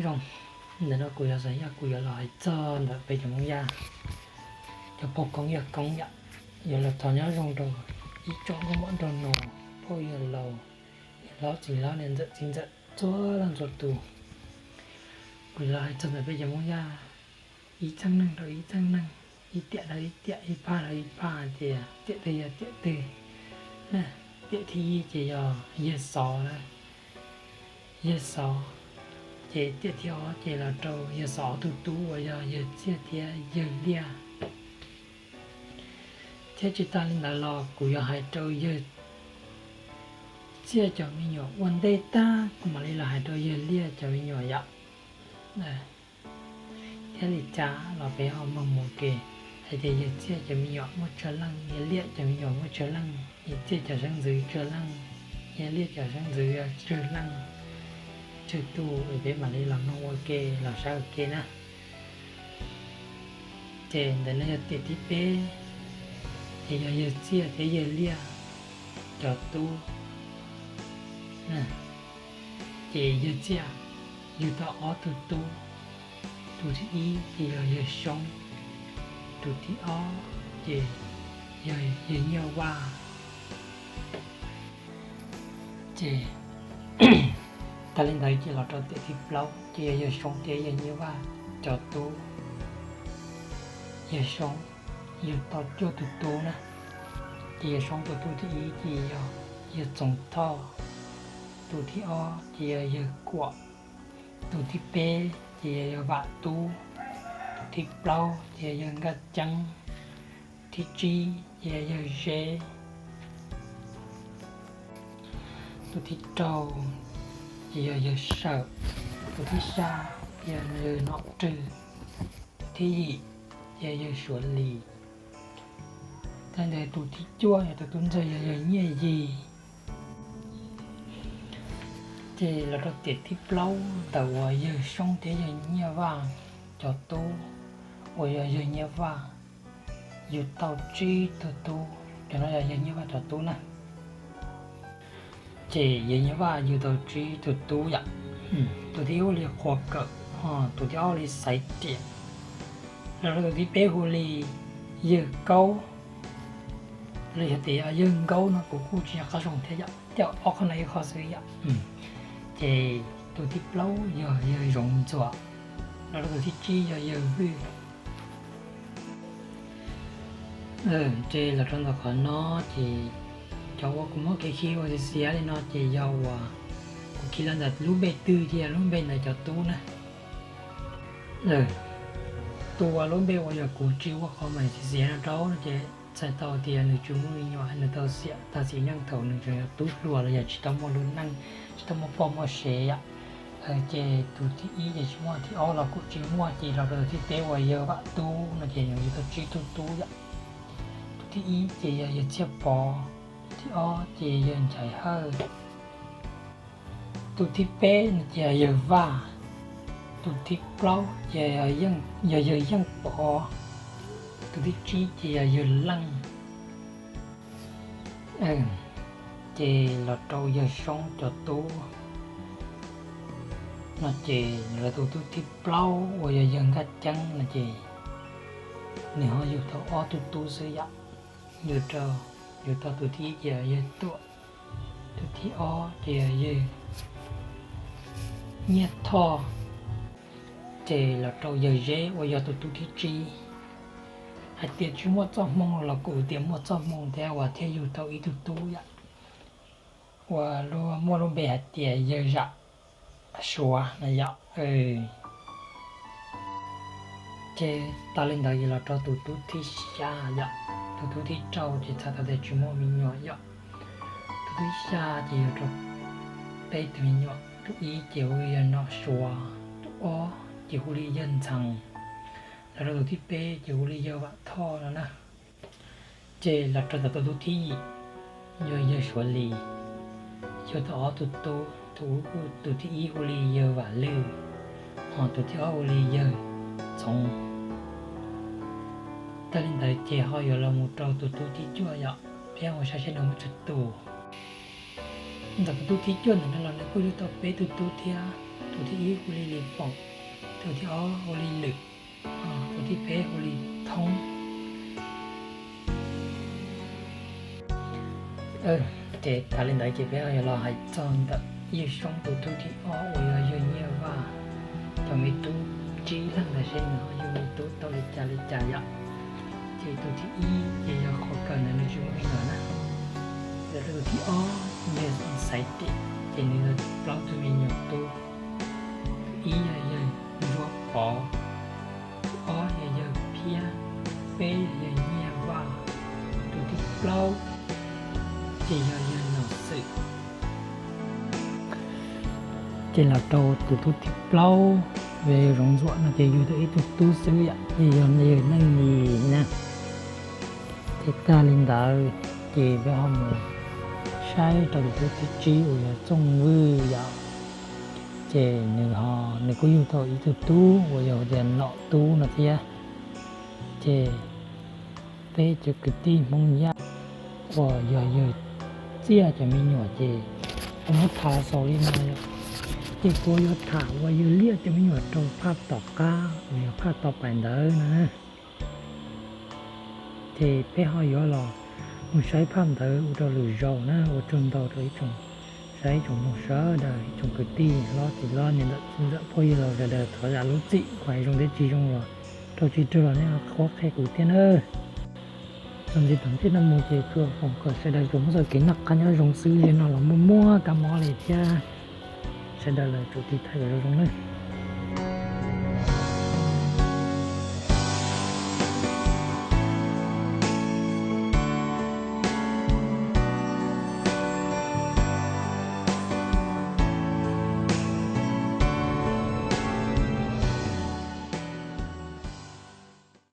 Zoo, ntawm no kuv yog Xav Yaj, kuv yuav los hais txog ntawm peb cov Hmoob Yaj cov pog koob yawg koob yom. Yuav los thov nyob zoo rau ib tsoom nkauj muam nraug nus, pog yawg laus, niam hlob txiv hlob, niam ntxawm txiv ntxawm, txhua leej txhua tus. Kuv yuav los hais txog ntawm peb cov Hmoob Yaj ib txheej neeg rau ib txheej neeg, ib tiam rau ib tiam, ib phaj rau ib phaj, hais tias tiam twg yog tiam twg na. Tiam thib ib ces yog yawg Xov na, yawg Xov. Ces tiam thib ob ces los rau yawg Xov ob tug tub uas yog yawg Txiaj thiab yawg Liaj. Thiab tsis tas li ntawd los kuv yuav hais rau yawg Txiaj cov me nyuam ua ntej tag, kuv mam li los hais rau yawg Liaj cov me nyuam yom. Thiab li cas los peb ho mloog mus ua ke, hais tias yawg Txiaj cov me nyuam muaj tsawg leej, yawg Liaj cov me nyuam muaj tsawg leej, yawg Txiaj cov xeeb ntxwv tsawg leej, yawg Liaj cov xeeb ntxwv tsawg leej, tsawg tus, es peb mam li los mloog ua ke los saib ua ke na. Ces ntawm no yog tiam thib peb, ces yog yawg Txiaj thiab yawg Liaj cov tub. Ces yawg Txiaj yug tau ob tug tub, tus thib ib ces yog yawg Soob, tus thib ob ces yog yawg Nyiaj Vaj. Ces tas li ntawd ces los rau tiam thib plaub ces yog yawg Soob thiab yawg Nyiaj Vaj cov tub. Yawg Soob yug tau cuaj tus tub na, ces yawg Soob tus tub thib ib ces yog yawg Txoov Thoj, tus thib ob ces yog yawg Kuam, tus thib peb ces yog yawg Vam Tub, tus thib plaub ces yog yawg Nkaj Ceeb, thib tsib ces yog yawg Zeb, tus thib rau ces yog yawg Sawm, tus thib xya ces yog yawg Nom Rwg, tus thib yim ces yog yawg Suav Lis, thiab ntawd tus thib cuaj yog tus tub ntxawg yog yawg Nyiaj Yig. Ces los rau tiam thib plaub ntawm uas yawg Soob thiab yawg Nyiaj Vaj cov tub, uas yog yawg Nyiaj Vaj yug tau tsib tug tub, cov no yog yawg Nyiaj Vaj cov tub na. Ces yawg Nyiaj Vaj yug tau tsib tug tub yom. Tus thib ib hu li Qhua Kawm, tus thib ob hu li Xaiv Riam, los rau tus thib peb hu li Yawg Kaub, los yog tias Yawg Nkaub no kuv kuj tsis nco qab zoo thiab yom, tej ob qho no ib qho xwb yom. Ces tus thib plaub yog Yawg Zoov Ntxuam, los rau tus thib tsib yog Yawg Vwj. Ces los rau ntawm qhov no ces cov uas kuv muab kev khi ua xiav xiav li no ces yog uas kuv khi los ntawm lub npe twg ces yog lub npe ntawd cov tub na. Tus uas lub npe uas yog kuv tsis ua qhov mam xiav xiav no rau no ces txhais tau tias nws tsis muaj me nyuam, nws tau xiam tag sim neej thaum nws tseem yog tub hluas los yog tsis tau muaj lub neej, tsis tau muaj poj muaj sev yom. Ces tus thib ib ces tsis muaj, thib ob los kuj tsis muaj, ces los rau tus thib peb uas yog Vam Tub no ces nws yug tau tsib tug tub yom. Tus thib ib ces yog Yawg Txhiaj Pov, tus thib ob ces yog Yawg Nchaiv Hawj, tus thib peb no ces yog Yawg Vaj, tus thib plaub ces yog Yawg Yeej Pov, tus thib tsib ces yog Yawg Leej. Ces los rau Yawg Soob cov tub no ces los rau tus tub thib plaub uas yog Yawg Nkaj Ceeb no ces nws ho yug tau ob tug tub xwb yom. Yug rau, yug tau tus thib ib ces yog Yawg Tuam, tus thib ob ces yog Yawg Nyiaj Thoj, ces los rau Yawg Zeb uas yog tus tub thib tsib. Hais tias tsis muaj txoj hmoo los kuj tias muaj txoj hmoo thiab uas thiaj yug tau ib tug tub yom, uas muaj lub npe hais tias Yawg Zam Suav no yom. Ces tas li ntawd ces los rau tus tub thib xya yom, tus tub thib rau ces txhais tau tias tsis muaj me nyuam yom. Tus tub thib xya ces yug rau peb tus me nyuam, tus ib ces hu li yog Nom Suav, tus ob ces hu li Yawg Ntxheev, los rau tus thib peb ces hu li Yawg Vam Thoj no na. Ces los rau ntawm tus tub thib yim, yog Yawg Suav Lis, yug tau ob tug tub, tus, tus thib ib hu li Yawg Vam Lwj, ho tus thib ob hu li Yawg Txoov. Tas li ntawd ces ho yuav los mus rau tus tub thib cuaj yom, peb mus saib seb nws muaj tsawg tus. Ntawm tus tub thib cuaj ntawm no los nws kuj yug tau peb tug tub thiab. Tus thib ib hu li Lis Foom, tus thib ob hu li Lwm, tus thib peb hu li Thoob. Ces tas li ntawd ces peb ho yuav los hais txog ntawm Yawg Soob tus tub thib ob uas yog yawg Nyiaj Vaj. Cov me tub tsib leeg ntawd seb nws ho yug me tub tau li cas li cas yom. Ces tus thib ib ces yog qhov kawg ntawd nws tsis muaj me nyuam na. Yog tus thib ob yog Xaiv Tim, ces nws yog plaub tug me nyuam tub. Tus ib yog yawg Ntsuab Pov, tus ob yog yawg Phiab, peb yog yawg Nyiaj Vaj, tus thib plaub ces yog yawg Nom Xwm. Ces los rau tus tub thib plaub, yog yawg Zoov Ntxuam no ces yug tau ib tug tub xwb yom, ces yog yawg Neej Yis na. Ces tas li ntawd ces peb ho mus saib rau tus tub thib tsib uas yog Txooj Vwj yom. Ces nws ho, nws kuj yug tau ib tug tub uas yog tias Nom Tub no thiab. Ces peb cov kwv tij Hmoob Yaj uas yog yawg Txiaj cov me nyuam ces kuv muab tham xaus li no yom. Ces kuv yuav tham uas yawg Liaj cov me nyuam rau phaj tom qab uas yog phaj tau pais ntawd na. Ces peb ho yuav los mus saib phaj ntawd ua rau lwm zaus na. Ua tsaug ntau rau ib tsoom saib, ib tsoom mloog sawv daws, ib tsoom kwv tij hlob txiv hlob, niam ntxawm txiv ntxawm, phooj ywg laus sawv daws, thov zam lub txim kom hais zoo thiab tsis zoo los rau tsis raug los nej ho qhuab qhia kuv thiab nawb. Txuas ntxiv tom ntej no mus ces kuv foom kom sawv daws tsuas muaj txoj kev noj qab nyob zoo xwb, yog no los muaj muaj kab mob li thiab. Sawv daws los tsuas tiv thaiv kom zoo zoo nawb.